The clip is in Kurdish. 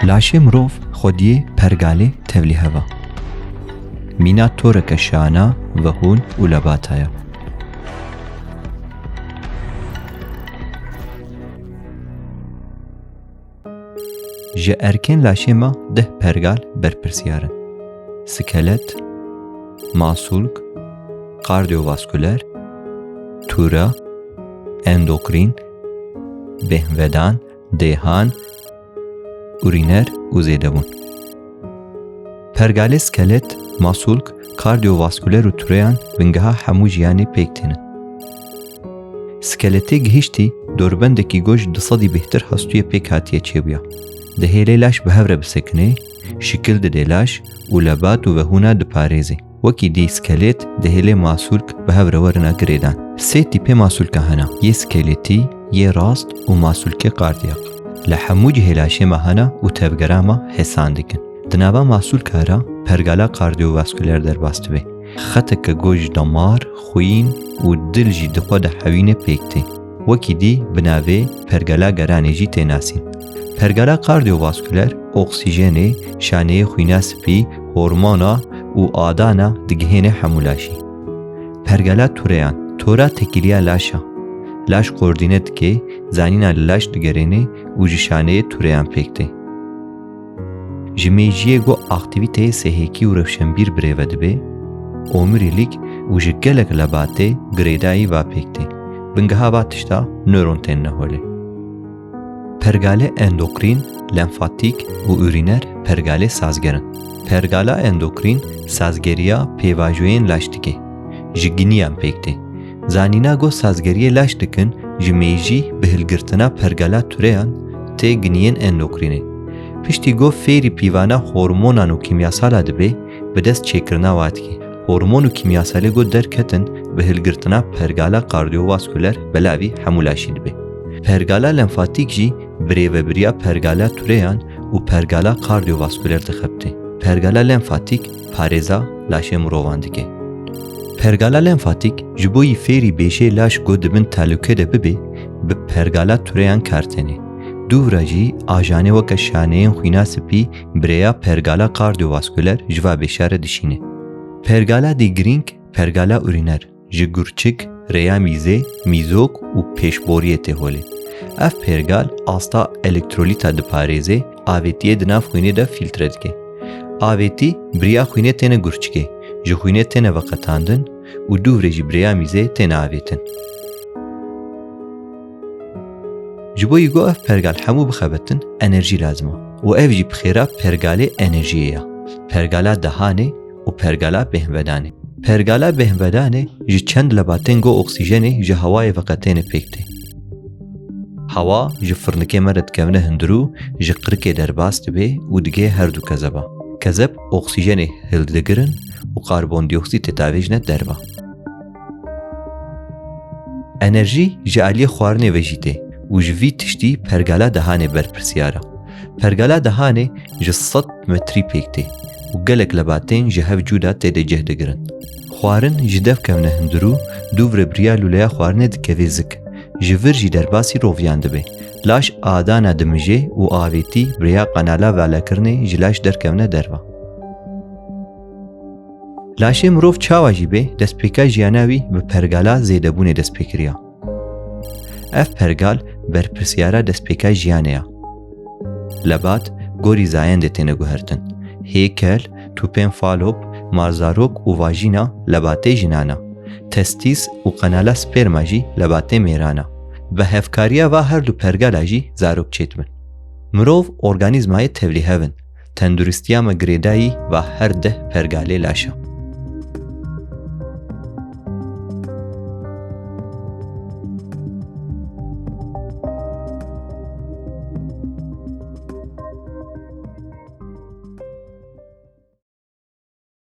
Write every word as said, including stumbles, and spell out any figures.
Laşê mirov xwediyê pergalê tevlîhev a. Mîna toreke şana, vehûn û lebata ye. Ji erkên laşê me deh pergal berpirsiyar in. Skelet, masulk, kardiyovaskûler, tûra, endokrîn, bêhnvedan, dêhan, urîner û zêdebûn. Pergalê skelet, masulk, kardiyovaskûler û tûreyan bingeha hemû jiyanê pêk tênin. Skeletê gihiştî dorbendekî go ji du sedî bêhtir hestûyê pêk hatiye çêbûya. Dihêlê laş bi hev re bisekine, şikil dide laş û lebat û vehûna diparêze. Wekî dî skelet dihêlê masulk bi hev re werina girêdan. Sê tîpê masulka hene, yê skeletî, yê rast û masulkê kardiyak. Li hemû cihê laşê me hene û tevgera me hêsan dikin. Di nava masulka re pergala kardiyovaskûler derbas dibe. Xeteke go ji damar, xwîn û dil jî di xwe de hewîne pêk tê. Wekî dî bi navê pergala geranê jî tê nasîn. Pergala kardiyovaskûler oksîjenê, şaneyê xwîna spî, hormona û adana digihêne hemû laşî. Pergala tûreyan, tora tekîliya laş a. Laş koordîne dike, zanîna li laş digerêne û ji şaneyê tûreyan pêk tê. Ji mêjiyê go aktîvîteyê sehêkî û rewşenbîr birêve dibe, omurîlîk û ji gelek lebatê girêdayî va pêk tê. Bingeha va tişta nöron têne holê. Pergalê endokrîn, lenfatîk û urîner pergalê sazger in. Pergala endokrîn sazgeriya pêvajoyên laş dike. Ji giniyan pêk tê. Zanîna go sazgeriyê laş dikin, ji mêjî bi hilgirtina pergala tûreyan tê giniyên endokrînê. Piştî go fêrî pîvana hormonan û kîmyasala dibe, bi dest çêkirina wa dike. Hormon û kîmyasalê go derketin, bi hilgirtina pergala kardiyovaskûler belavî hemû laşî dibe. Pergala lenfatîk jî birêvebiriya pergala tûreyan û pergala kardiyovaskûler dixebite. Pergala lenfatîk parêza laşê mirovan dike. Pergala lenfatîk ji bo yî fêrî bêşê laş go di bin talûke de bibe, bi pergala tûreyan kar têne. Dûv re jî ajanê weke şaneyên xwîna spî bi rêya pergala kardiyovaskûler ji va bêşa re dişîne. Pergala dî girîng, pergala urîner, ji gurçik, rêya mîzê, mîzok û pêşboriyê tê holê. Ev pergal asta elektrolîta diparêze, avêtiyê di nav xwînê de fîltre dike. Avêtî bi riya xwînê têne gurçikê, ji xwînê têne veqetandin û dûv re jî bi rêya mîzê têne avêtin. Ji bo yî go ev pergal hemû bixebetin, enerjî lazim e û ev jî bi xêra pergalê enerjiyê ye. Pergala dehanê û pergala bêhnvedanê. Pergala bêhnvedanê ji çend lebatên go oksîjenê ji hewayê veqetêne pêk tê. Hewa ji firnikê me re dikevine hundirû, ji qirikê derbas dibe û digihê her du kezeba. Kezeb oksîjenê hildigirin û karbondioksîd tê davêjine derve. Enerjî ji aliyê xwarinê ve jî tê û ji vî tiştî pergala dehanê berpirsiyar e. Pergala dehanê ji sed metrî pêk tê û gelek lebatên ji hev cuda tê de cih digirin. Xwarin ji dev kevne hundirû, dûv re bi riya lûleya xwarinê dikeve zik. Ji vir jî derbasî roviyan dibe. Laş adana dimije û avêtî bi riya qenala valekirinê ji laş derkevne derve. Laşê mirov çawa jî bê, destpêka jiyana wî bi pergala zêdebûnê dest pê kiriya. Ev pergal berpirsiyara destpêka jiyanê ya. Lebat gorî zayendê têne guhertin. Hêkel, tûpên Falop, marzarok û vajîna lebatê jinan e. Testîs û qenala sperma jî lebatê mêran e. Bi hevkariya va her du pergala jî zarok çêdibin. Mirov organîzmayê tevlîhev in. Tenduristiya me girêdayî va her deh pergalê laş e.